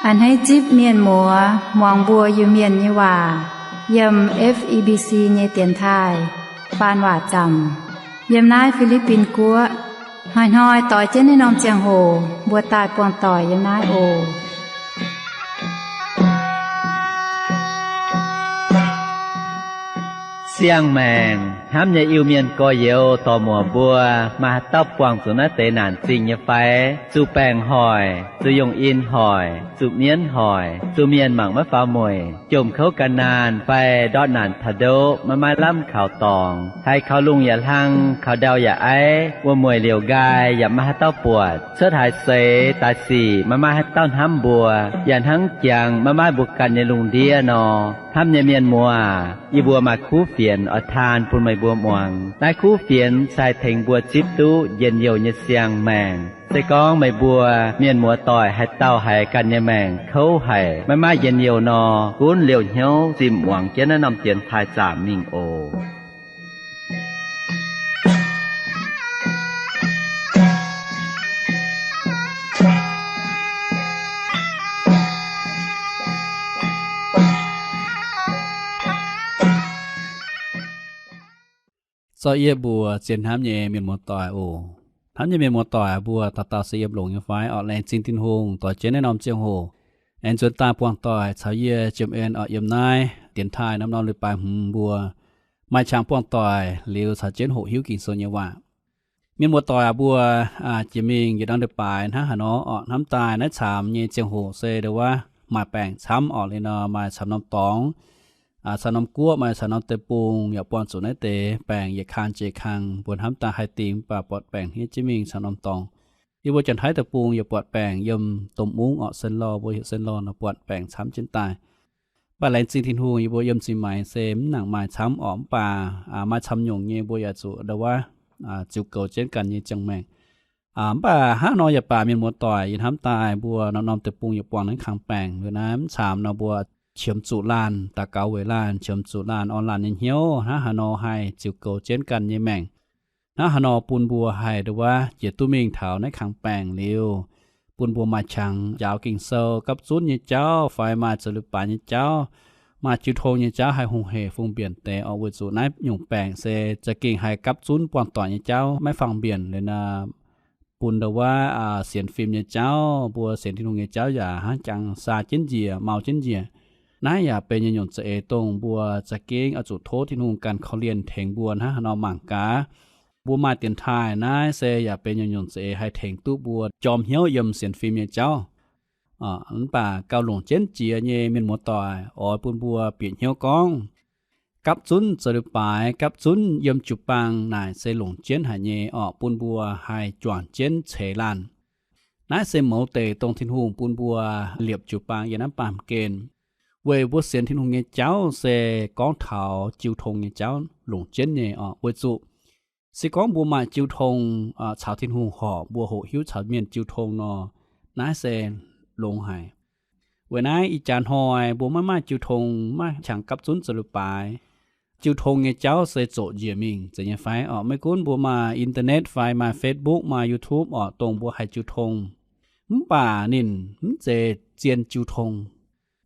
A'hneiv zipv mienh muoz muangx mbuo Iu-Mienh nyei waac yiem F E B C nyei dienx taaih faan waac zaamc yiem naaiv Fi^li^bin Guoqv. Hnoi-hnoi doix jienv naaiv norm ziangh hoc mbuo daaih buangh doic yiem naaiv oc. Siang-maengc hnamv nyei Iu-Mienh gorx-youz dorc-muoc mbuo, maaih haaix dauh buangh zuqc naaiv deix naanc zingh nyei fai? Zuqc baengc hoic, zuqc yungh in hoic, zuqc mienv hoic, zuqc mienh mangc maiv faaux mueic, jomc kouv gan naanh fai ndortv naanc taux ndoqv maiv maaih lamh kaux dorngx, haiz kaux lungh yaac hlang, kaux ndau yaac aiv, wuom-mueic liouc nqaai yaac maiv maaih haaix dauh buatc, cuotv haaix seix daaih sic maiv maaih haaix dauh hnamv mbuo, yaac hnangv jangx maiv maaih mbuo ganh nyei lungh ndiev nor. Hnamv nyei mienh muoz, yie mbuo maaih kuv fienx oix taan bun meih mbuo muangx. Naaiv kuv fienx se haih tengx mbuo zipv duqv njien-youh nyei siang-maengc. Se gorngv meih mbuo mienh muoz-doic haaix dauh haiz ganh nyei maengc kouv haic, maiv maaih njien-youh nor, gunv liouh hnyouv zimh muangx jienv naaiv norm dienx taaih zaamc mingh oc. Zorqv yie mbuox zien hnamv nyei mienh muoz-doic oc. Hnamv nyei mienh muoz-doic mbuo dauh dauh se yiem longx nyei fai? Orqc, laengz zingh Tin-Hungh doix jienv naaiv norm ziangh hoc aengx nzuonx daaih buangh doic caux yie jiem en orqc. Yiem naaiv dienx taaih norm-norm leiz-baaix hmz mbuo maaih qangx buangh doic liuz caux jienv hoqc hiuv Ging-Sou nyei waac. Mienh muoz-doic mbuo, jiex mingh yietc norm leiz-baaix hnangv haaix nor orqc, hnamv daaih naaiv caamx nyei ziangh hoc se ndongc wuov maaih baengc camv orqc. Liuz nor maaih camv norm dorngx, camv norm guoqv, maaih camv norm deic-bung yaac buangh zuqc naaiv deix baengc yietc kang jiex kang. Mbuo hnamv daaih haih dingc mv baac buatc baengc hniev jienv mingh camv norm dorngx. Yie mbuo Janx-Taiv deic-bung yaac buatc baengc yiem domh mungv orqc, Sen Lor, mbuo heuc Sen Lor nor buatc baengc camv jienv daaih. Mv baac laengz zingh Tin-Hungh yie mbuo yiem Zingh Maix se mv nangc maaih camv orqc, mv baac maaih camv nyungc nyei mbuo yaac zuqc ndongc wuov ziux goux jienv ganh nyei ziangh maengc. Mv baac hnangv nor yaac baac mienh muoz-doic, yie hnamv daaih mbuo norm-norm deic-bung yaac buangh naaiv kang baengc. Liuz naaiv mv caamx nor mbuo qiemx zuqc laanh, daux gaux weic laanh, qiemx zuqc laanh orn laanh nyei hnyouv hnangv haaix nor haih ziux goux jienv ganh nyei maengc. Hnangv haaix nor bun mbuo haih ndongc wuov jiex duqv mingh taux naaiv kang baengc liuz, bun mbuo maaih qangx njaaux Ging-Sou, gapv zunv nyei jauv fai maaih zoux leiz-baaix nyei jauv, maaih jiu tong nyei jauv haih hungh hec fungx mbienc deix orqc. Weic zuqc naaiv nyungc baengc se za'gengh haih gapv zunv buangh doic nyei jauv maiv fangx mbienc. Liuz nor bun ndongc wuov sienx fim nyei jauv, mbuo sienx Tin-Hungh nyei jauv yaac hnangv jangx saa jienv njiec, mau jienv njiec. Naaiv yaac benx nyungc-nyungc za'eix dongh mbuo za'gengh oix zuqc tov Tin-Hungh ganh korv-lienh tengx mbuo hnangv haaix nor mangc gaax. Mbuo maaih dienx taaih naaiv se yaac benx nyungc-nyungc za'eix haih tengx duqv mbuo jorm hnyouv yiem sienx fim nyei jauv. Mv baac gauh longc jienv jiex nyei mienh muoz-doic, oix bun mbuo bieqc hnyouv gorngv gapv zunv zoux leiz-baaix, gapv zunv yiem jiu-baang naaic se longc jienv haic nyei orqc, bun mbuo haih juangc jienv ceix laanh. Naaiv se mouz deic dongh Tin-Hungh bun mbuo liepc jiu-baang yiem naaiv baamh gen. Weic mbuo sienx Tin-Hungh nyei jauv se gorngv taux jiu tong nyei jauv longc jienv nyei orqc. Weic zuqc se gorngv mbuo maaih jiu tong caux Tin-Hungh horpc, mbuo hoqc hiuv caux mienh jiu tong nor, naaiv se longx haic. Weic naaiv ih jaax hnoi mbuo maiv maaih jiu tong, maiv qangx gapv zunv zoux leiz-baaix, jiu tong nyei jauv se zoqc njiec mingh zeiz nyei fai orqc? Maiv gunv mbuo maaih internet fai maaih Facebook, maaih YouTube orqc, dongh mbuo haih jiu tong, mv baac ninh mv zeiz zien jiu tong,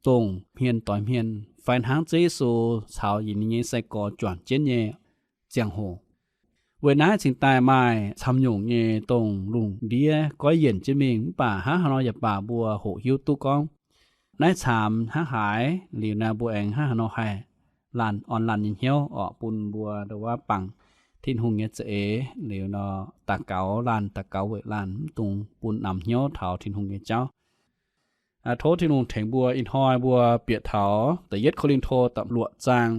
dongh hmien doix hmien fai hnangv Ziouv Yesu caux ninh nyei sai-gorx juangc jienv nyei ziangh hoc. Weic naaiv cingx daaih maaih camv nyungc nyei dongh lungh ndiev goiv yienc jienv mingh, mv baac hnangv haaix nor yaac baac mbuo hoqc hiuv duqv gorngv naaiv caamx hnangv haaix liuz naaiv mbuo aengx hnangv haaix nor haih laanh orn laanh nyei hnyouv orqc, bun mbuo ndongc wuov bangc Tin-Hungh nyei za'eix liuz nor, daux gaux laanh, daux gaux weic laanh, mv dungx bun namx hnyouv taux Tin-Hungh nyei jauv. Tov Tin-Hungh tengx mbuo. Ih hnoi mbuo bieqc taux da'yietv Ko^lin^to da'luoqc zaang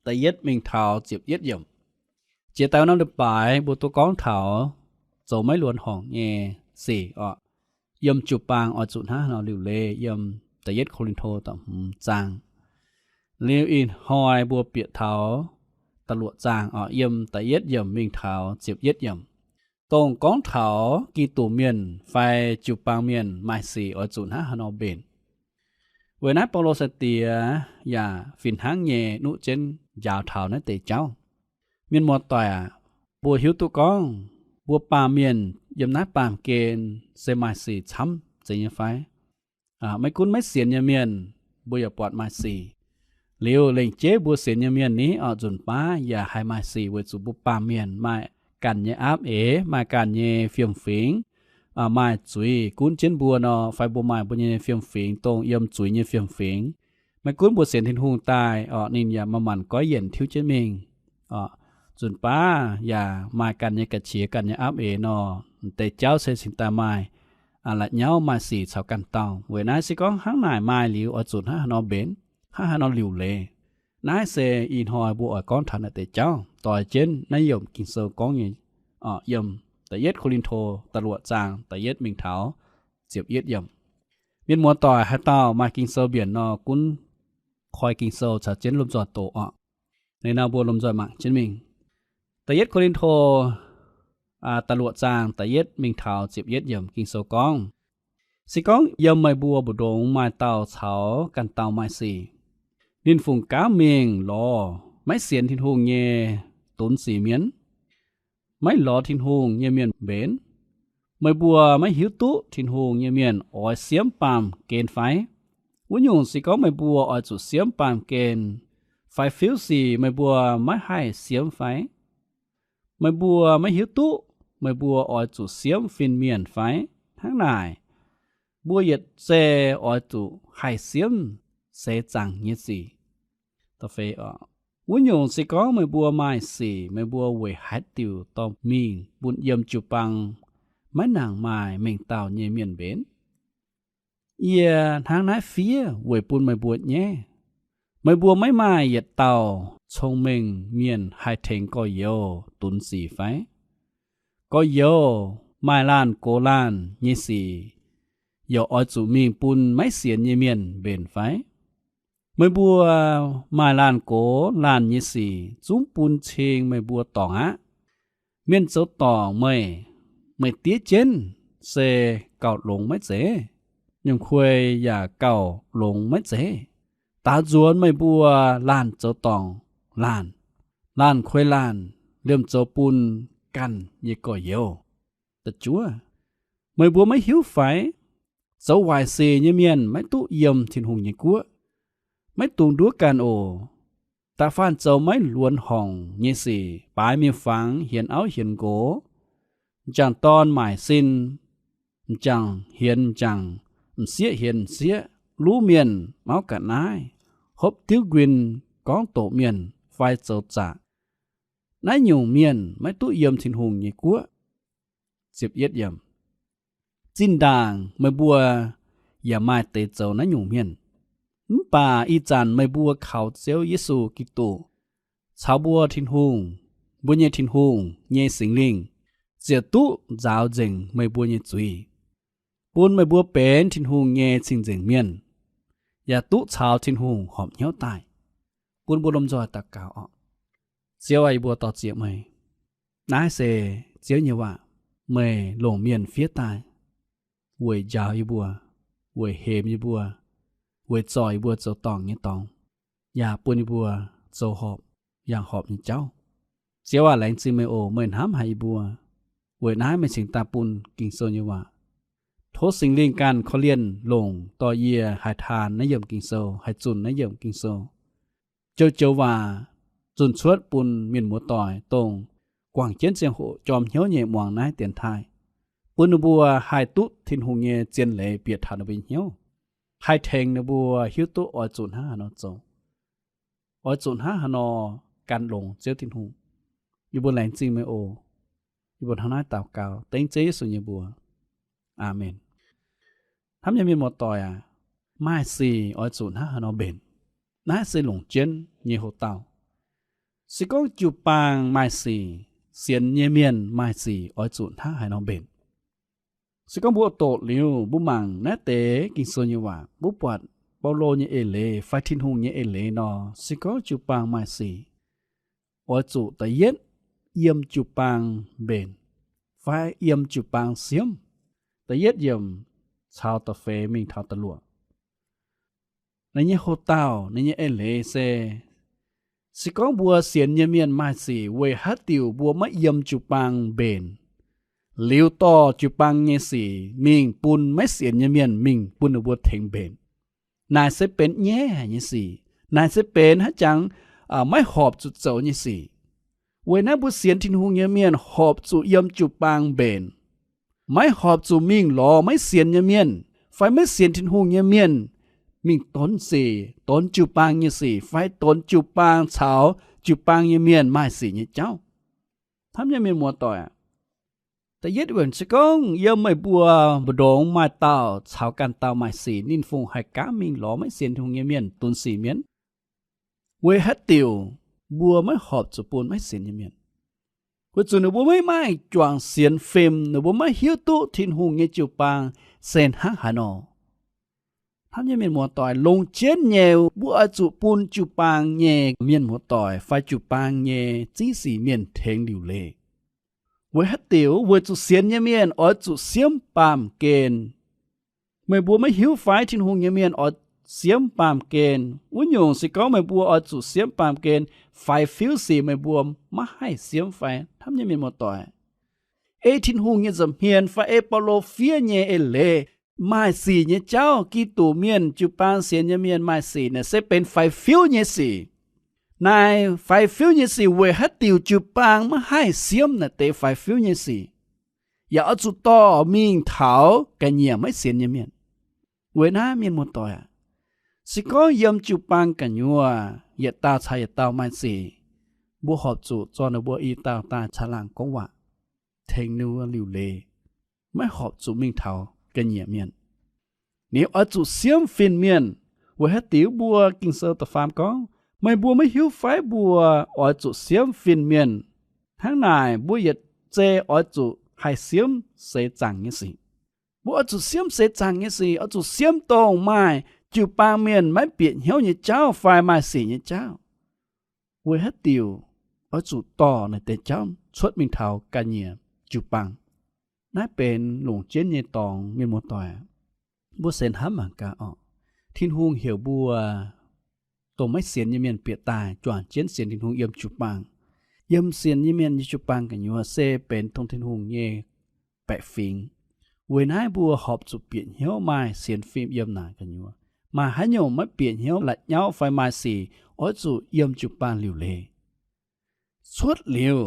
da'yietv mingh taux ziepc yietv yiemc. Jiex daaih norm leiz-baaix mbuo duqv gorngv taux zoux maiv luonx horngc nyei sic orqc. Yiem jiu-baang oix zuqc hnangv haaix nor liuc leiz, yiem da'yietv Ko^lin^to da'hmz zaang. Liuz ih hnoi mbuo bieqc taux da'luoqc zaang orqc, yiem da'yietv yiemc mingh taux ziepc yietv yiemc, dongh gorngv taux Giduc mienh fai jiu-baang mienh maaih sic oix zuqc hnangv haaix nor mbenc. Weic naaiv Baulo sai-diex yaac fih hnangv nyei nuqv jienv njaaux taux naaiv deix jauv. Mienh muoz-doic aac, mbuo hiuv duqv gorngv mbuo baamh mienh yiem naaiv baamh gen se maaih sic camv zeiz nyei fai? Maiv gunv maiv sienx nyei mienh, mbuo yaac buatc maaih sic. Liuz lengc jeiv mbuo sienx nyei mienh ni, oc, nzunc baav yaac haih maaih sic weic zuqc mbuo baamh mienh maaih ganh nyei aapv eix, maaih ganh nyei fiem-fingx, maaih zuiz gunv jienv mbuo nor, fai mbuo maaih mbuo nyei fiem-fingx dongh yiem zuiz nyei fiem-fingx. Maiv gunv mbuo sienx Tin-Hungh daaih, oc, ninh yaac manc-manc goiv yienc tiuv jienv mingh. Nzunc baav yaac maaih ganh nyei ga'qiex, ganh nyei aapv eix nor, deix jauv se cingx daaih maaih la'nyauv, maaih sic caux ganh dauh. Weic naaiv se gorngv hnangv naaic maaih liuz oix zuqc hnangv haaix nor mbenc, hnangv haaix nor liuc leiz. Naaiv se ih hnoi mbuo oix gorngv taux naaiv deix jauv, doix jienv naaiv yiemc Ging-Sou gorngv nyei, yiem Da'yietv Ko^lin^to da'luoqc zaang da'yietv mingh taux ziepc yietv yiemc. Mienh muoz-doic, haaix dauh maaih Ging-Sou mbienc nor, gunv koi Ging-Sou caux jienv lomh nzoih doqc oc. Ninh nor mbuo lomh nzoih mangc jienv mingh. Da'yietv Ko^lin^to da'luoqc zaang da'yietv mingh taux ziepc yietv yiemc Ging-Sou gorngv, Se gorngv yiem meih mbuo mbu'ndongx maaih dauh caux ganh dauh maaih sic, ninh fungc gaamv mingh lorz maiv sienx Tin-Hungh nyei dunx sic mienh, maiv lorz Tin-Hungh nyei mienh mbenc, meih mbuo maiv hiuv duqv Tin-Hungh nyei mienh oix siemv baamh gen fai? Wuov nyungc, se gorngv meih mbuo oix zuqc siemv baamh gen fai fiuv sic, meih mbuo maiv haih siemv fai? Meih mbuo maiv hiuv duqv meih mbuo oix zuqc siemv fin-mienh fai? Hnangv naaic, mbuo yietc zei oix zuqc haih siemv seix zaangc nyei sic. Wuov nyungc, se gorngv meih mbuo maaih sic, meih mbuo weic haaix diuc dorh mingh bun yiem jiu-baang maiv nangc maaih mengh dauh nyei mienh mbenc? Yie hnangv naaiv fiev weic bun meih mbuo nyaiv. Meih mbuo maiv maaih yietc dauh cong-mengh mienh haih tengx gorx-youz dunx sic fai? Gorx-youz maaih laanh gox laanh nyei sic, yaac oix zuqc mingh bun maiv sienx nyei mienh mbenc fai? Meih mbuo maaih laanh gox laanh nyei sic zungv bun cing meih mbuo dorngc aqv. Mienh zoux dorngc meih, meih diev jienv se gauh longx maiv zeiz? Nyungc kuei yaac gauh longx maiv zeiz? Daaux nzuonx meih mbuo laanh zoux dorngc laanh, laanh kuei laanh liemh zoux bun ganh nyei gorx-youz. Meih mbuo maiv hiuv fai? Zoux waaic sic nyei mienh maiv duqv yiem Tin-Hungh nyei guoqv. Maiv dungx nduov ganh oc. Da'faanh zoux maiv luonx horngc nyei sic, baaix miuc-fangx, hienx auv hienx nqox, m'jangc dorn maaic sin, m'jangc hienx m'jangc, m'sieqv hienx m'sieqv, luv mienh mauv ga'naaiv, hopv diuv nquin, gorngv doqc mienh fai zoux zaqc, naaiv nyungc mienh maiv duqv yiem Tin-Hungh nyei guoqv. Zinh ndaangc meih mbuo yaac maaih deix zoux naaiv nyungc mienh. Mv baac ih zanc meih mbuo kaux Ziouv Yesu Giduc caux mbuo Tin-Hungh, mbuo nyei Tin-Hungh nyei Singx Lingh ziouc duqv nzaaux nzengc meih mbuo nyei zuiz, bun meih mbuo benx Tin-Hungh nyei cing-nzengc mienh, yaac duqv caux Tin-Hungh horpc hnyouv daaih. Bun mbuo lomh nzoih daux gaux oc. Ziouv aah, yie mbuo dor-ziec meih. Naaiv se Ziouv nyei waac. Meih longc mienh fiev daaih weic njaaux yie mbuo, weic hemx yie mbuo, weic zorc yie mbuo zoux dorngc nyei dorngx, yaac bun yie mbuo zoux horpc, yangh horpc nyei jauv. Ziouv aac, laengz zingh meih oc. Meih hnamv haic yie mbuo. Weic naaiv meih cingx daaih bun Ging-Sou nyei waac. Tov Singx Lingh ganh korv-lienh longc dorh yie haih taan naaiv yiemc Ging-Sou, haih zunh naaiv yiemc Ging-Sou. Joux-joux waac zunh cuotv bun mienh muoz-doic, dongh guangc jienv ziangh hoc jorm hnyouv nyei muangx naaiv dienx taaih, bun ninh mbuo haih duqv Tin-Hungh nyei zien leiz bieqc taux ninh mbuo nyei hnyouv, haih tengx ninh mbuo hiuv duqv oix zuqc hnangv haaix nor zoux, oix zuqc hnangv haaix nor gan longx Ziouv Tin-Hungh. Yie mbuo laengz zingh meih oc. Yie mbuo hnangv naaiv daux gaux dengv Ziouv Yesu nyei mbuox. Aamen. Hnamv nyei mienh muoz-doic aac, maaih sic oix zuqc hnangv haaix nor mbenc? Naaiv se longc jienv nyei hoc-dauh. Se gorngv jiu-baang maaih sic, sienx nyei mienh maaih sic, oix zuqc hnangv haaix nor mbenc? Se gorngv mbuo doqc liuz, mbuo mangc naaiv deix Ging-Sou nyei waac, mbuo buatc Baulo nyei eix leiz fai Tin-Hungh nyei eix leiz nor, se gorngv jiu-baang maaih sic, oix zuqc da'yietv yiem jiu-baang mbenc, fai yiem jiu-baang siemv. Da'yietv yiemc caux da'feix mingh taux da'luoqc. Ninh nyei hoc-dauh, ninh nyei eix leiz se, se gorngv mbuo sienx nyei mienh maaih sic, weic haaix diuc mbuo maiv yiem jiu-baang mbenc, liuz dorh jiu-baang nyei sic mingh bun maiv sienx nyei mienh mingh bun ninh mbuo tengx mbenc. Naaic se benx nyaiv haic nyei sic. Naaic se benx haaix jangx maiv horpc zuqc zoux nyei sic. Weic naaiv mbuo sienx Tin-Hungh nyei mienh horpc zuqc yiem jiu-baang mbenc, maiv horpc zuqc mingh lorz maiv sienx nyei mienh fai maiv sienx Tin-Hungh nyei mienh mingh donx sic, donx jiu-baang nyei sic fai donx jiu-baang caux jiu-baang nyei mienh maaih sic nyei jauv. Hnamv nyei mienh muoz-doic, da'yietv wuonc se gorngv yiem meih mbuo mbu'ndongx maaih dauh caux ganh dauh maaih sic, ninh fungc haih gaamv mingh lorz maiv sienx Tin-Hungh nyei mienh donx sic mienh? Weic haaix diuc mbuo maiv horpc zuqc bun maiv sienx nyei mienh? Weic zuqc ninh mbuo maiv maaih juangc sienx fim, ninh mbuo maiv hiuv duqv Tin-Hungh nyei jiu-baang se hnangv haaix nor. Hnamv nyei mienh muoz-doic, longx jienv nyei mbuo oix zuqc bun jiu-baang nyei mienh muoz-doic fai jiu-baang nyei ziex sic mienh tengx liuc leiz. Weic haaix diuc? Weic zuqc sienx nyei mienh oix zuqc siemv baamh gen. Meih mbuo maiv hiuv fai Tin-Hungh nyei mienh oix siemv baamh gen? Wuov nyungc se gorngv meih mbuo oix zuqc siemv baamh gen, faix-fiuv sic meih mbuo maiv haih siemv fai? Hnamv nyei mienh muoz-doic, ei Tin-Hungh nyei nza'hmien fai ei Baulo fiev nyei eix leiz, maaih sic nyei jauv, Giduc mienh jiu-baang sienx nyei mienh maaih sic naaic se benx faix-fiuv nyei sic. Naaic faix-fiuv nyei sic weic haaix diuc jiu-baang maiv haih siemv naaic deix faix-fiuv nyei sic, yaac oix zuqc dorh mingh taux ga'nyiec maiv sienx nyei mienh? Weic naaiv mienh muoz-doic aac, se gorngv yiem jiu-baang gu'nyuoz yietc dauh caux yietc dauh maaih sic, mbuo horpc zuqc zorqv ninh mbuo i dauh daaih caangh laangh gorngv waac, tengx ninh mbuo liuc leiz, maiv horpc zuqc mingh taux ga'nyiec mienh. Ninh oix zuqc siemv fin-mienh. Weic haaix diuc mbuo Ging-Sou da'faam gorngv, meih mbuo maiv hiuv fai mbuo oix zuqc siemv fin-mienh? Hnangv naaic mbuo yietc zei oix zuqc haih siemv seix zaangc nyei sic. Mbuo oix zuqc siemv seix zaangc nyei sic, oix zuqc siemv dongh maaih jiu-baang mienh maiv bieqc hnyouv nyei jauv fai maaih sic nyei jauv. Weic haaix diuc oix zuqc dorh naaic deix jauv cuotv mingh taux ga'nyiec jiu-baang? Naaiv benx longc jienv nyei dorngx, mienh muoz-doic. Mbuo se hnamv mangc gaax orqc, Tin-Hungh heuc mbuo dongh maiv sienx nyei mienh bieqc daaih juangc jienv sienx Tin-Hungh yiem jiu-baang. Yiem sienx nyei mienh nyei jiu-baang gu'nyuoz se benx dongh Tin-Hungh nyei baeqc fingx. Weic naaiv mbuo horpc zuqc bieqc hnyouv maaih sienx fim yiem naaic gu'nyuoz. Maaih haaix nyungc maiv bieqc hnyouv la'nyauv fai maaih sic, oix zuqc yiem jiu-baang liuc leiz. Cuotv liuz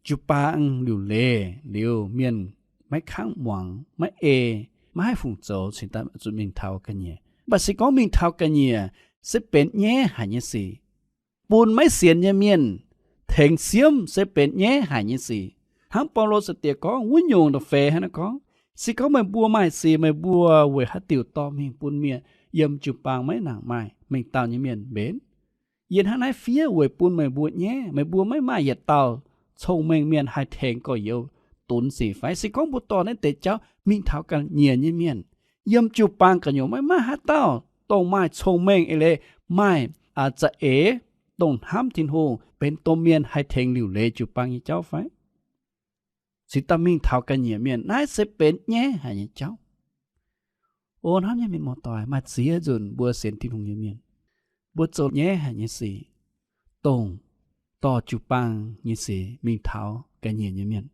jiu-baang liuc leiz liuz, mienh maiv kangv muangx, maiv ei, maiv haih fungc zoux, cingx daaih zuqc mingh taux ga'nyiec. Mv baac se gorngv mingh taux ga'nyiec se benx nyaiv haic nyei sic. Bun maiv sienx nyei mienh tengx siemv se benx nyaiv haic nyei sic. Hnangv Baulo sai-diex gorngv wuov nyungc da'feix hnangv naaiv gorngv, se gorngv meih mbuo maaih sic, meih mbuo weic haaix diuc dorh mingh bun mienh yiem jiu-baang maiv nangc maaih mengh dauh nyei mienh mbenc? Yie hnangv naaiv fiev weic bun meih mbuo nyaiv. Meih mbuo maiv maaih yietc dauh cong-mengh mienh haih tengx gorx-youz dunx sic fai? Se gorngv mbuo dorh naaiv deix jauv mingh taux ga'nyiec nyei mienh, yiem jiu-baang gu'nyuoz maiv maaih haaix dauh dongh maaih cong-mengh eix leiz, maaih za'eix, dongh hnamv Tin-Hungh, benx domh mienh haih tengx liuc leiz jiu-baang nyei jauv fai? Cingx daaih mingh taux ga'nyiec mienh, naaiv se benx nyaiv haic nyei jauv. O hnamv nyei mienh muoz-doic, maaih ziex nzunc mbuo sienx Tin-Hungh nyei mienh, mbuo zoux nyaiv haic nyei sic, dongh dorh jiu-baang nyei sic mingh taux ga'nyiec nyei mienh,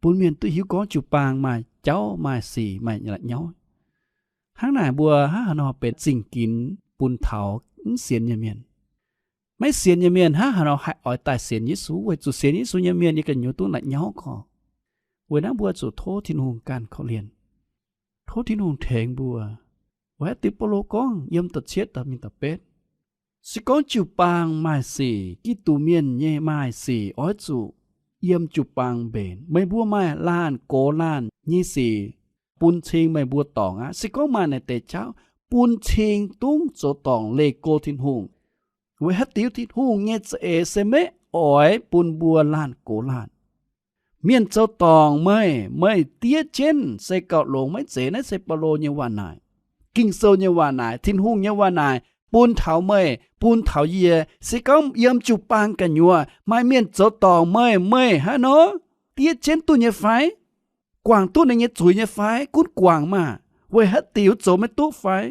bun mienh duqv hiuv gorngv jiu-baang maaih jauv, maaih sic, maaih la'nyauv. Hnangv naaic mbuo hnangv haaix nor benx zingh ginx bun taux mv sienx nyei mienh? Maiv sienx nyei mienh hnangv haaix nor haih oix daaih sienx Yesu? Weic zuqc sienx Yesu nyei mienh nyei gu'nyuoz duqv la'nyauv gorx. Weic naaiv mbuo zuqc tov Tin-Hungh ganh korv-lienh, tov Tin-Hungh tengx mbuo. Weic haaix diuc Baulo gorngv yiem da'cietv mingh da'betv, se gorngv jiu-baang maaih sic, Giduc mienh nyei maaih sic, oix zuqc yiem jiu-baang mbenc. Meih mbuo maaih laanh gox laanh nyei sic bun cing meih mbuo dorngc aqv. Se gorngv maaih naaic deix jauv bun cing dungv zoux dorngc leih go Tin-Hungh. Weic haaix diuc Tin-Hungh nyei za'eix se maiv oix bun mbuo laanh gox laanh? Mienh zoux dorngc meih, meih diev jienv se gauh longx maiv zeiz? Naaiv se Baulo nyei waac naaic, Ging-Sou nyei waac naaic, Tin-Hungh nyei waac naaic bun taux meih, bun taux yie. Se gorngv yiem jiu-baang gu'nyuoz maaih mienh zoux dorngc meih, meih hnangv nor diev jienv duqv nyei fai? Guangc duqv ninh nyei zuiz nyei fai? Gunv guangc maah! Weic haaix diuc zoux maiv duqv fai?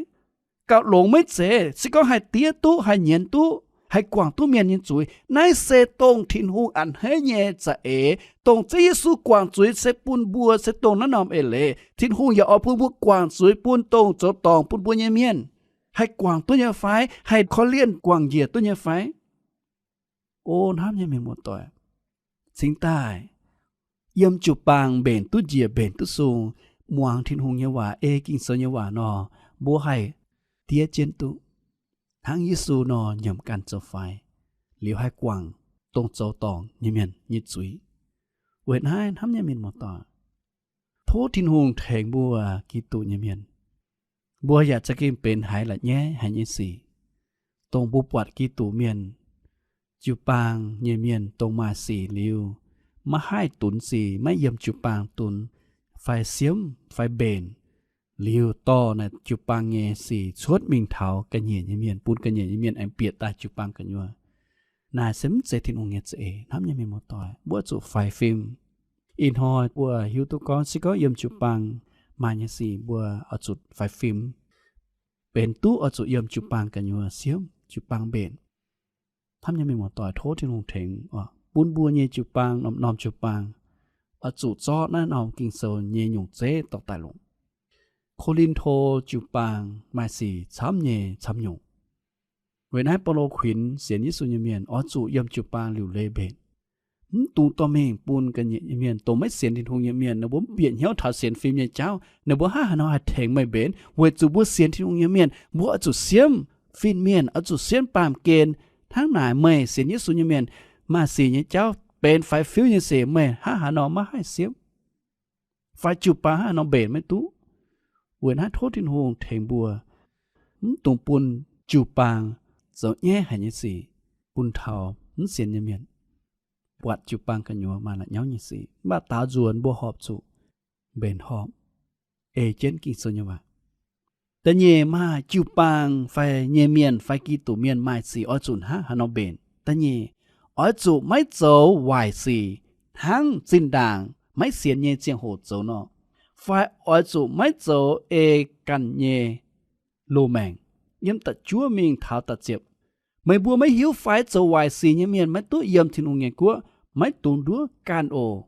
Gauh longx maiv zeiz? Se gorngv haih diev duqv, haih nyienz duqv, haih guangc duqv mienh nyei zuiz. Naaiv se dongh Tin-Hungh a'hneiv nyei za'eix. Dongh Ziouv Yesu guangc zuiz se bun mbuo se dongh naaiv norm eix leiz. Tin-Hungh yaac oix bun mbuo guangc zuiz bun dongh zoux dorngc bun mbuo nyei mienh. Haih guangc duqv nyei fai? Haih korv-lienh guangc njiec duqv nyei fai? O hnamv nyei mienh muoz-doic, cingx daaih yiem jiu-baang mbenc duqv njiec, mbenc duqv sung, muangx Tin-Hungh nyei waac, ei Ging-Sou nyei waac nor, mbuo haih diev jienv duqv, hnangv Yesu nor nyiemc ganh zoux faix, liuz haih guangc dongh zoux dorngc nyei mienh nyei zuiz. Weic naaiv hnamv nyei mienh muoz-doic, tov Tin-Hungh tengx mbuo Giduc nyei mienh, mbuo yaac za'gengh benx haiz la'nyaiv haic nyei sic. Dongh mbuo buatc Giduc mienh, jiu-baang nyei mienh dongh maaih sic liuz, maiv haih dunx sic, maiv yiem jiu-baang dunx, fai siemv fai mbenc, liuz dorh naaiv jiu-baang nyei sic cuotv mingh taux ga'nyiec nyei mienh, bun ga'nyiec nyei mienh aengx bieqc daaih jiu-baang gu'nyuoz. Naaiv se mv zeiz Tin-Hungh nyei za'eix. Hnamv nyei mienh muoz-doic, mbuo zuqc faix fim. Ih hnoi mbuo hiuv duqv gorngv se gorngv yiem jiu-baang maaih nyei sic mbuo oix zuqc faix fim. Benx duqv oix zuqc yiem jiu-baang gu'nyuoz siemv, jiu-baang mbenc. Hnamv nyei mienh muoz-doic, tov Tin-Hungh tengx bun mbuo nyei jiu-baang, norm-norm jiu-baang, oix zuqc zorqv naaiv norm Ging-Sou nyei nyungc zeiv dorh daaih longc. Ko^lin^to jiu-baang maaih sic camv nyei camv nyungc. Weic naaiv Baulo kuinx sienx Yesu nyei mienh oix zuqc yiem jiu-baang liuc leiz mbenc. Mv dungx dorh mingh bun ga'nyiec nyei mienh, dongh maiv sienx Tin-Hungh nyei mienh, ninh mbuo mv bieqc hnyouv taux sienx fim nyei jauv, ninh mbuo hnangv haaix nor haih tengx meih mbenc? Weic zuqc mbuo sienx Tin-Hungh nyei mienh, mbuo oix zuqc siemv fin-mienh, oix zuqc siemv baamh gen. Hnangv naaic meih sienx Yesu nyei mienh, maaih sic nyei jauv benx faix-fiuv nyei sic, meih hnangv haaix nor maiv haih siemv? Fai jiu-baang hnangv haaix nor mbenc maiv duqv? Weic naaiv tov Tin-Hungh tengx mbuo, mv dungx bun jiu-baang zoux nyaiv haic nyei sic bun taux mv sienx nyei mienh. Buatc jiu-baang gu'nyuoz maaih la'nyauv nyei sic, mv baac daaux nzuonx mbuo horpc zuqc mbenc horpc, ei jienv Ging-Sou nyei waac. Da'nyeic, maaih jiu-baang fai nyei mienh fai Giduc mienh maaih sic oix zuqc hnangv haaix nor mbenc. Da'nyeic, oix zuqc maiv zoux waaic sic hnangv zinh ndaangc maiv sienx nyei ziangh hoc zoux nor, fai oix zuqc maiv zoux ei ganh nyei loz-maengc. Yiem da'juov mingh taux da'ziepc, meih mbuo maiv hiuv fai? Zoux waaic sic nyei mienh maiv duqv yiem Tin-Hungh nyei guoqv. Maiv dungx nduov ganh oc.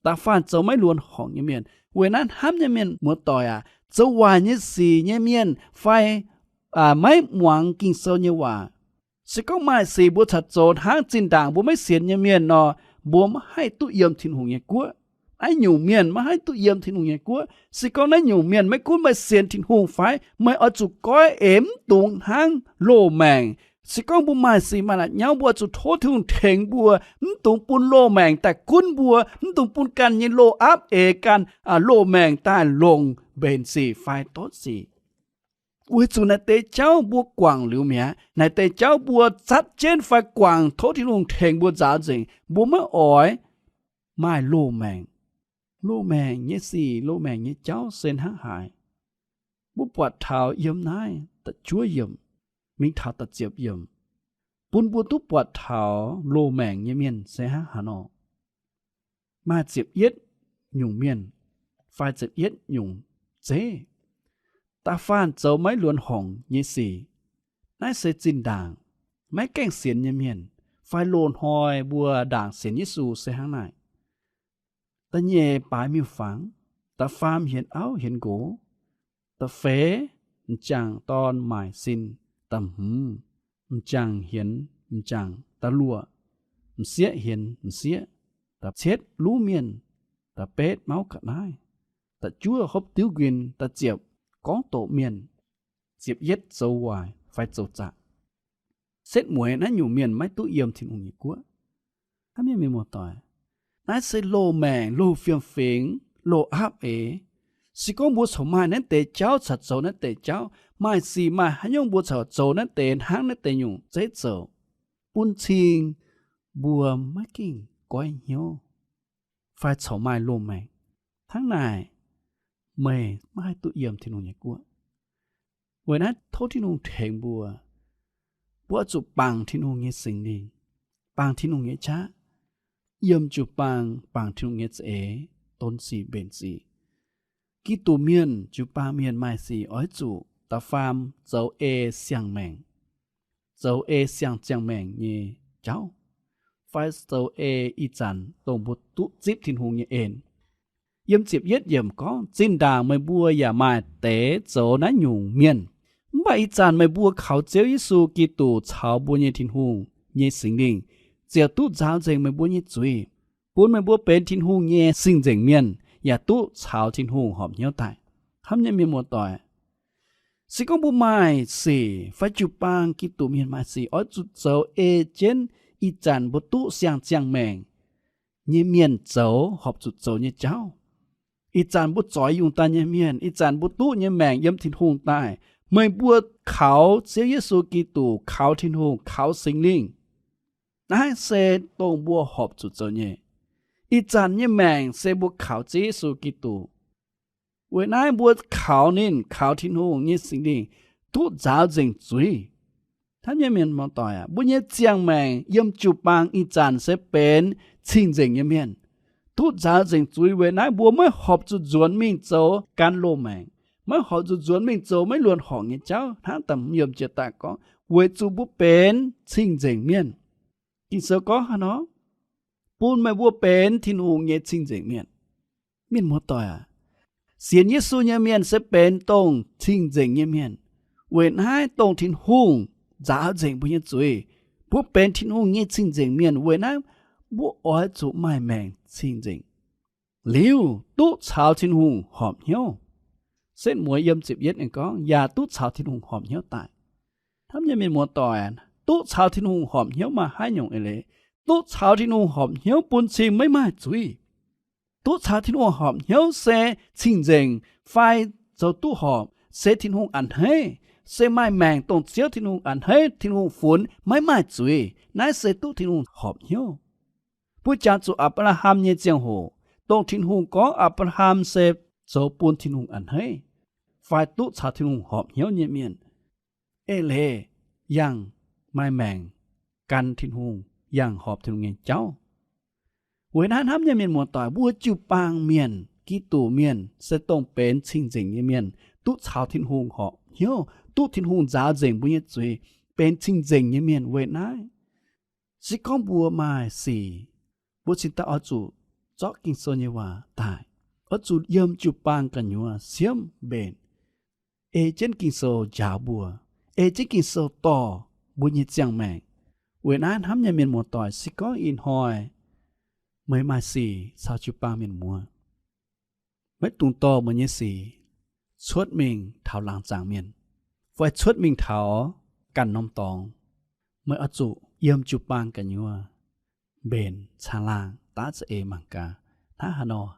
Da'faanh zoux maiv luonx horngc nyei mienh. Weic naaiv hnamv nyei mienh muoz-doic aac, zoux waaic nyei sic nyei mienh fai maiv muangx Ging-Sou nyei waac, se gorngv maaih sic mbuo caux zoux hnangv zinh ndaangc mbuo maiv sienx nyei mienh nor, mbuo maiv haih duqv yiem Tin-Hungh nyei guoqv. Naaiv nyungc mienh maiv haih duqv yiem Tin-Hungh nyei guoqv. Se gorngv naaiv nyungc mienh maiv gunv meih sienx Tin-Hungh fai, meih oix zuqc goiv eix mv dungx hnangv loz-maengc. Se gorngv mbuo maaih sic maaih la'nyauv, mbuo oix zuqc tov Tin-Hungh tengx mbuo, mv dungx bun loz-maengc daaih gunv mbuo, mv dungx bun ganh nyei loz-aapv eix ganh loz-maengc daaih longc mbenc sic fai doiv sic. Weic zuqc naaiv deix jauv mbuo guangc liuz mi'aqv. Naaiv deix jauv mbuo zatv jienv fai guangc, tov Tin-Hungh tengx mbuo nzaaux nzengc, mbuo maiv oix maaih loz-maengc. Loz-maengc nyei sic, loz-maengc nyei jauv se hnangv haaix? Mbuo buatc taux yiem naaiv da'juov yiemc mingh taux da'ziepc yiemc, bun mbuo duqv buatc taux loz-maengc nyei mienh se hnangv haaix nor. Maaih ziepc yietv nyungc mienh fai ziepc yietv nyungc zeiv. Da'faanh zoux maiv luonx horngc nyei sic. Naaiv se zinh ndaangc maiv gaengh sienx nyei mienh, fai loz-hnoi mbuo ndaangc sienx Yesu se hnangv naaic. Da'nyeic, baaix miuc-fangx. Da'faam, hienx auv hienx nqox. Da'feix, m'jangc dorn maaic sin. Da'hmz, m'jangc hienx m'jangc. Da'luoqc, m'sieqv hienx m'sieqv. Da'cietv, luv mienh. Da'betv, mauv ga'naaiv. Da'juov, hopv diuv nquin. Da'ziepc, gorngv doqc mienh. Ziepc yietv, zoux waaic fai zoux zaqc. Setv mueiz naaiv nyungc mienh maiv duqv yiem Tin-Hungh nyei guoqv. Hnamv nyei mienh muoz-doic, naaiv se loz-maengc, loz-fiem-fingx, loz-aapv eix. Se gorngv mbuo corc maaih naaiv deix jauv, caux zoux naaiv deix jauv, maaih sic maaih haaix nyungc mbuo corc zoux naaiv deix hnangv naaiv deix nyungc zeiv zoux, bun cing mbuo maiv gengh goiv hnyouv fai corc maaih loz-maengc. Hnangv naaic, meih maiv haih duqv yiem Tin-Hungh nyei guoqv. Weic naaiv tov Tin-Hungh tengx mbuo. Mbuo oix zuqc bangc Tin-Hungh nyei Singx Lingh, bangc Tin-Hungh nyei qaqv, yiem jiu-baang bangc Tin-Hungh nyei za'eix, donx sic mbenc sic. Giduc mienh, jiu-baang mienh maaih sic oix zuqc da'faam zoux ei siang-maengc. zoux ei siang-ziangh maengc nyei jauv, fai zoux ei ih zanc dongh mbuo duqv zipv Tin-Hungh nyei en. Yiem ziepc yietv yiemc gorngv, Zinh ndaangc meih mbuo yaac maaih deix zoux naaiv nyungc mienh. Mv baac ih zanc meih mbuo kaux Ziouv Yesu Giduc caux mbuo nyei Tin-Hungh nyei Singx Lingh ziouc duqv nzaaux nzengc meih mbuo nyei zuiz, bun meih mbuo benx Tin-Hungh nyei cing-nzengc mienh, yaac duqv caux Tin-Hungh horpc hnyouv daaih. Hnamv nyei mienh muoz-doic, se gorngv mbuo maaih sic fai jiu-baang Giduc mienh maaih sic oix zuqc zoux ei jienv ih zanc mbuo duqv siang-ziangh maengc nyei mienh zoux horpc zuqc zoux nyei jauv. Ih zanc mbuo zoix yungh daaih nyei mienh, ih zanc mbuo duqv nyei maengc yiem Tin-Hungh daaih, meih mbuo kaux Ziouv Yesu Giduc, kaux Tin-Hungh, kaux Singx Lingh, naaiv se dongh mbuo horpc zuqc zoux nyei. Ih zanc nyei maengc se mbuo kaux Ziouv Yesu Giduc. Weic naaiv mbuo kaux ninh, kaux Tin-Hungh nyei Singx Lingh duqv nzaaux nzengc zuiz. Hnamv nyei mienh muoz-doic aac, mbuo nyei ziangh maengc yiem jiu-baang ih zanc se benx cing-nzengc nyei mienh, duqv nzaaux nzengc zuiz. Weic naaiv mbuo maiv horpc zuqc nzuonx mingh zoux gan loh maengc, maiv horpc zuqc nzuonx mingh zoux maiv luonx horngc nyei jauv. Hnangv da'hmz yiemc jiex daaih gorngv, weic zuqc mbuo benx cing-nzengc mienh. Ging-Sou gorngv haaix nor? Bun meih mbuo benx Tin-Hungh nyei cing-nzengc mienh. Mienh muoz-doic aac, sienx Yesu nyei mienh se benx dongh cing-nzengc nyei mienh. Weic naaiv dongh Tin-Hungh nzaaux nzengc mbuo nyei zuiz. Mbuo benx Tin-Hungh nyei cing-nzengc mienh, weic naaiv mbuo oix zuqc maaih maengc cing-nzengc liuz duqv caux Tin-Hungh horpc hnyouv. Setv mueiz yiem ziepc yietv ninh gorngv, yaac duqv caux Tin-Hungh horpc hnyouv daaih. Hnamv nyei mienh muoz-doic, duqv caux Tin-Hungh horpc hnyouv maaih haaix nyungc eix leiz? Duqv caux Tin-Hungh horpc hnyouv bun cing maiv maaih zuiz. Duqv caux Tin-Hungh horpc hnyouv se cing-nzengc fai zoux duqv horpc, se Tin-Hungh a'hneiv, se maaih maengc dongh Ziouv Tin-Hungh a'hneiv, Tin-Hungh funx, maiv maaih zuiz. Naaiv se duqv Tin-Hungh horpc hnyouv. Mbuo jangx zuqc Apc^laa^ham nyei ziangh hoc, dongh Tin-Hungh gorngv Apc^laa^ham se zoux bun Tin-Hungh a'hneiv fai duqv caux Tin-Hungh horpc hnyouv nyei mienh, eix leiz yangh maaih maengc gan Tin-Hungh, yangh horpc Tin-Hungh nyei jauv. Weic naaiv hnamv nyei mienh muoz-doic, mbuo jiu-baang mienh, Giduc mienh se dongh benx cing-nzengc nyei mienh, duqv caux Tin-Hungh horpc hnyouv, duqv Tin-Hungh nzaaux nzengc mbuo nyei zuiz, benx cing-nzengc nyei mienh. Weic naaiv se gorngv mbuo maaih sic, mbuo cingx daaih oix zuqc zorqv Ging-Sou nyei waac daaih, oix zuqc yiem jiu-baang gu'nyuoz siemv mbenc, ei jienv Ging-Sou njaaux mbuo, ei jienv Ging-Sou dorh mbuo nyei ziangh maengc. Weic naaiv hnamv nyei mienh muoz-doic, se gorngv ih hnoi meih maaih sic caux jiu-baang mienh muoz, maiv dungx dorh meih nyei sic cuotv mingh taux laangz zaangc mienh, fai cuotv mingh taux ganh norm dorngx. Meih oix zuqc yiem jiu-baang gu'nyuoz mbenc caangh laangh daav za'eix mangc gaax hnangv haaix nor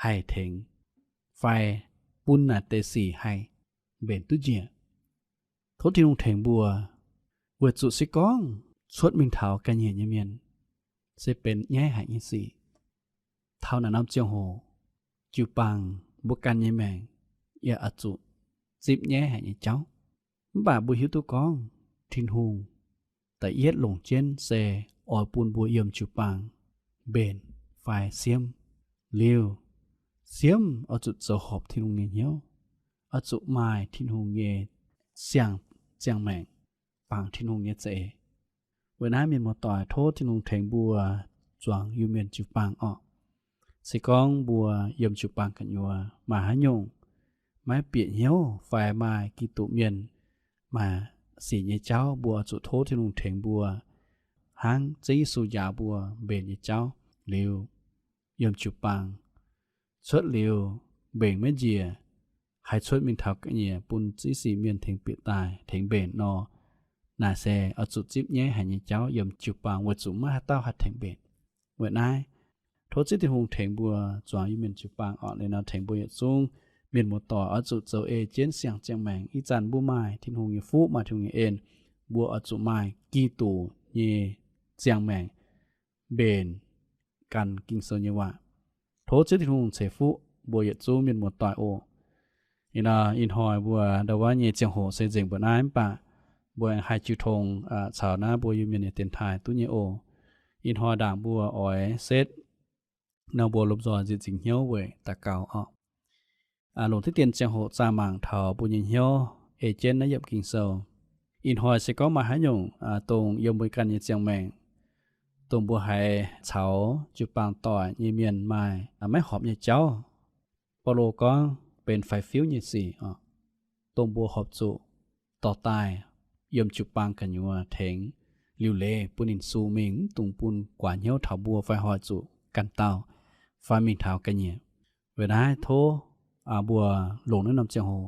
haih tengx fai bun naaic deix sic haih mbenc duqv njiec. Tov Tin-Hungh tengx mbuo, weic zuqc se gorngv cuotv mingh taux ga'nyiec nyei mienh se benx nyaiv haic nyei sic. Taux naaic norm ziangh hoc, jiu-baang mbuo ganh nyei maengc yaac oix zuqc zipv nyaiv haic nyei jauv. Mv baac mbuo hiuv duqv gorngv Tin-Hungh da'yietv longc jienv se oix bun mbuo yiem jiu-baang mbenc fai siemv. Liuz, siemv oix zuqc zoux horpc Tin-Hungh nyei hnyouv, oix zuqc maaih Tin-Hungh nyei siang-ziangh maengc, bangc Tin-Hungh nyei za'eix. Weic naaiv mienh muoz-doic, tov Tin-Hungh tengx mbuo zuangx Iu-Mienh jiu-baang orqc. Se gorngv mbuo yiem jiu-baang gu'nyuoz maaih haaix nyungc maiv bieqc hnyouv fai maaih Giduc mienh maaih sic nyei jauv, mbuo oix zuqc tov Tin-Hungh tengx mbuo hnangv Ziouv Yesu njaaux mbuo mbenc nyei jauv. Liuz, yiem jiu-baang cuotv liuz mbenc maiv njiec, haih cuotv mingh taux ga'nyiec bun ziex sic mienh tengx bieqc daaih tengx mbenc nor, naaic se oix zuqc zipv nyaiv haic nyei jauv yiem jiu-baang weic zuqc maiv haaix dauh haih tengx mbenc. Weic naaiv, tov Ziouv Tin-Hungh tengx mbuo zuangx Iu-Mienh jiu-baang orqc. Liuz nor tengx mbuo yietc zungv mienh muoz-doic oix zuqc zoux ei jienv siang-ziangh maengc. Ih zanc mbuo maaih Tin-Hungh nyei fuqv, maaih Tin-Hungh nyei en, mbuo oix zuqc maaih Giduc nyei ziangh maengc mbenc gan Ging-Sou nyei waac. Tov Ziouv Tin-Hungh ceix fuqv mbuo yietc zungv mienh muoz-doic oc. Ih hnoi mbuo ndau wuov nyei ziangh hoc se nzengc mbuo naaiv mv baac mbuo haih jiu tong caux naaiv mbuo Iu-Mienh nyei dienx taaih duqv nyei oc. Ih hnoi ndaangc mbuo oix setv nor mbuo lomh nzoih nzieqc nzingc hnyouv weic daux gaux orqc. Longc diqv dien ziangh hoc zaah mangc taux mbuo nyei hnyouv ei jienv naaiv yiemc Ging-Sou. Ih hnoi se gorngv maaih haaix nyungc dongh yiem mbuo ganh nyei ziangh maengc, dongh mbuo haiz caux jiu-baang doic nyei mienh maaih maiv horpc nyei jauv, Baulo gorngv benx faix-fiuv nyei sic, dongh mbuo horpc zuqc dorh daaih yiem jiu-baang gu'nyuoz tengx liuc leiz bun ninh sung mingh, mv dungx bun guaax hnyouv taux mbuo fai hoic zuqc ganh dauh fai mingh taux ga'nyiec. Weic naaiv tov mbuo longc naaiv norm ziangh hoc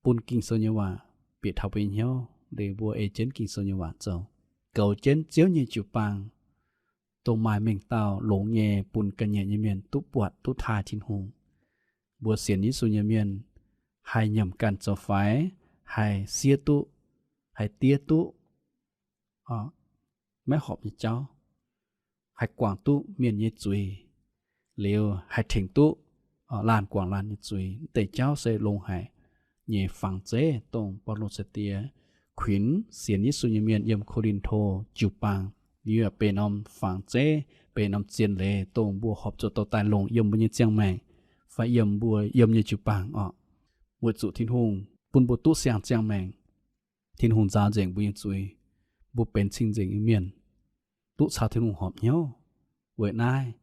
bun Ging-Sou nyei waac bieqc taux mbuo nyei hnyouv, liuz mbuo ei jienv Ging-Sou nyei waac zoux, goux jienv Ziouv nyei jiu-baang, dongh maaih mengh dauh longx nyei bun ga'nyiec nyei mienh duqv buatc duqv taaih Tin-Hungh. Mbuo sienx Yesu nyei mienh haih nyiemc ganh zoux faix, haih siev duqv, haih diev duqv maiv horpc nyei jauv, haih guangc duqv mienh nyei zuiz, liuz haih tengx duqv laanh guangc laanh nyei zuiz. Deix jauv se longx haic nyei fangx zeiv, dongh Baulo caux die kuinx sienx Yesu nyei mienh yiem Ko^lin^to jiu-baang, liuz benx norm fangx zeiv, benx norm zien leiz, dongh mbuo horpc zuqc dorh daaih longc yiem mbuo nyei ziangh maengc fai yiem mbuo yiem nyei jiu-baang orqc. Weic zuqc Tin-Hungh bun mbuo duqv siang ziangh maengc. Tin-Hungh nzaaux nzengc mbuo nyei zuiz, mbuo benx cing-nzengc nyei mienh, duqv caux Tin-Hungh horpc hnyouv. Weic naaiv,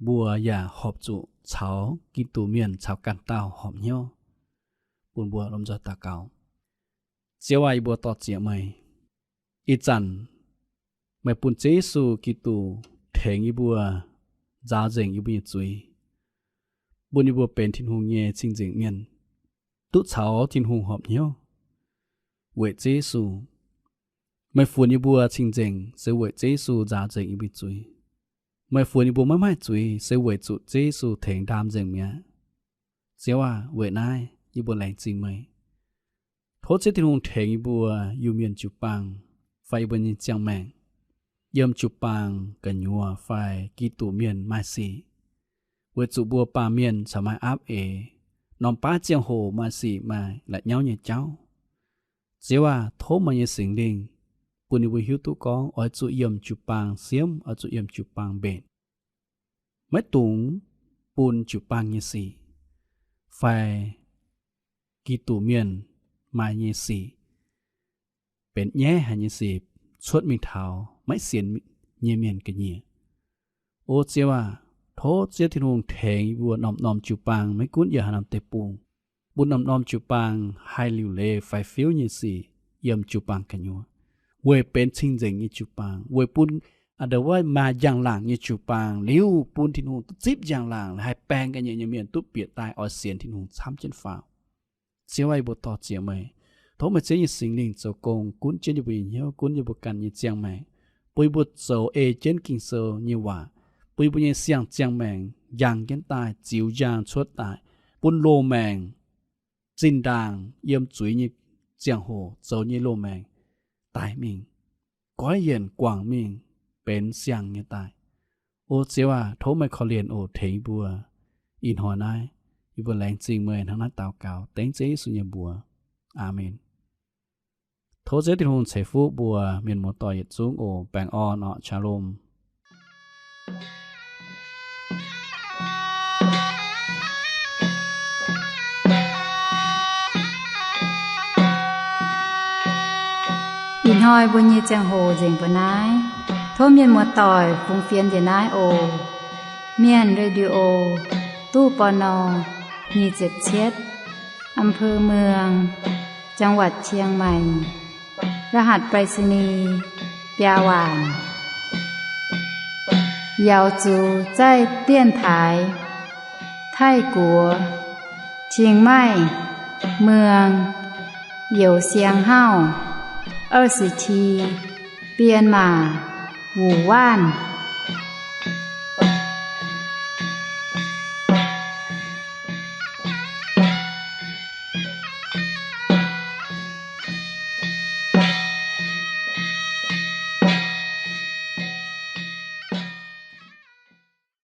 mbuo yaac horpc zuqc caux Giduc mienh caux ganh dauh horpc hnyouv. Bun mbuo lomh nzoih daux gaux. Ziouv aah, yie mbuo dor-ziec meih. Ih zanc meih bun Ziouv Yesu Giduc tengx yie mbuo nzaaux nzengc yie mbuo nyei zuiz, bun yie mbuo benx Tin-Hungh nyei cing-nzengc mienh, duqv caux Tin-Hungh horpc hnyouv weic Ziouv Yesu. Meih funx yie mbuo cing-nzengc se weic Ziouv Yesu nzaaux nzengc yie mbuo zuiz. Meih funx yie mbuo maiv maaih zuiz se weic zuqc Ziouv Yesu tengx ndaam nzengc mi'aqv. Ziouv aah, weic naaiv yie mbuo laengz zingh meih. Tov Ziouv Tin-Hungh tengx yie mbuo Iu-Mienh jiu-baang fai yie mbuo nyei ziangh maengc, yiem jiu-baang gu'nyuoz fai Giduc mienh maaih sic, weic zuqc mbuo baamh mienh caux maaih aapv eix, norm baav ziangh hoc maaih sic maaih la'nyauv nyei jauv. Ziouv aah, tov meih nyei Singx Lingh bun yie mbuo hiuv duqv gorngv oix zuqc yiem jiu-baang siemv, oix zuqc yiem jiu-baang mbenc. Maiv dungx bun jiu-baang nyei sic fai Giduc mienh maaih nyei sic, benx nyaiv haic nyei sic, cuotv mingh taux maiv sienx nyei mienh ga'nyiec. O Ziouv aah, tov Ziouv Tin-Hungh tengx yie mbuo norm-norm jiu-baang, maiv gunv yiem haaix norm deic-bung, bun norm-norm jiu-baang haih liuc leiz faix-fiuv nyei sic yiem jiu-baang gu'nyuoz, weic benx cing-nzengc nyei jiu-baang, weic bun a'nda'wuov maaih njang-laangc nyei jiu-baang, liuz bun Tin-Hungh duqv zipv njang-laangc, haih baeng ga'nyiec nyei mienh duqv bieqc daaih oix sienx Tin-Hungh camv jienv faaux. Ziouv aah, yie mbuo dor-ziec meih. Tov meih Ziouv nyei Singx Lingh zoux gong gunv jienv yie mbuo nyei hnyouv, gunv yie mbuo ganh nyei ziangh maengc, bun yie mbuo zoux ei jienv Ging-Sou nyei waac, bun yie mbuo nyei siang-ziangh maengc njang jienv daaih, ziux njang cuotv daaih, bun loz-maengc zinh ndaangc yiem zuiz nyei ziangh hoc zoux nyei loz-maengc daic mingh, goiv yienc guangc mingh, benx siang nyei daaih. O Ziouv aah, tov meih korv-lienh oc, tengx yie mbuo. Ih hnoi naaiv, yie mbuo laengz zingh meih, hnangv naaiv daux gaux dengv Ziouv Yesu nyei mbuox. Aamen. Tov Ziouv Tin-Hungh ceix fuqv mbuo mienh muoz-doic yietc zungv oc. Baengh orn orqc. Shalom. Ih hnoi mbuo nyei ziangh hoc nzengc mbuo naaiv. Tov mienh muoz-doic fungx fienx njiec naaiv oc. Mienh Radio, ตู้ ปณ. nyic ziepc cietv, อำเภอเมือง จังหวัดเชียงใหม่ รหัสไปรษณีย์ biaa waanc. 瑶族在电台 泰国 Chiang Mai เมือง Yeu Siang Hauv 二十七 Myanmar 五万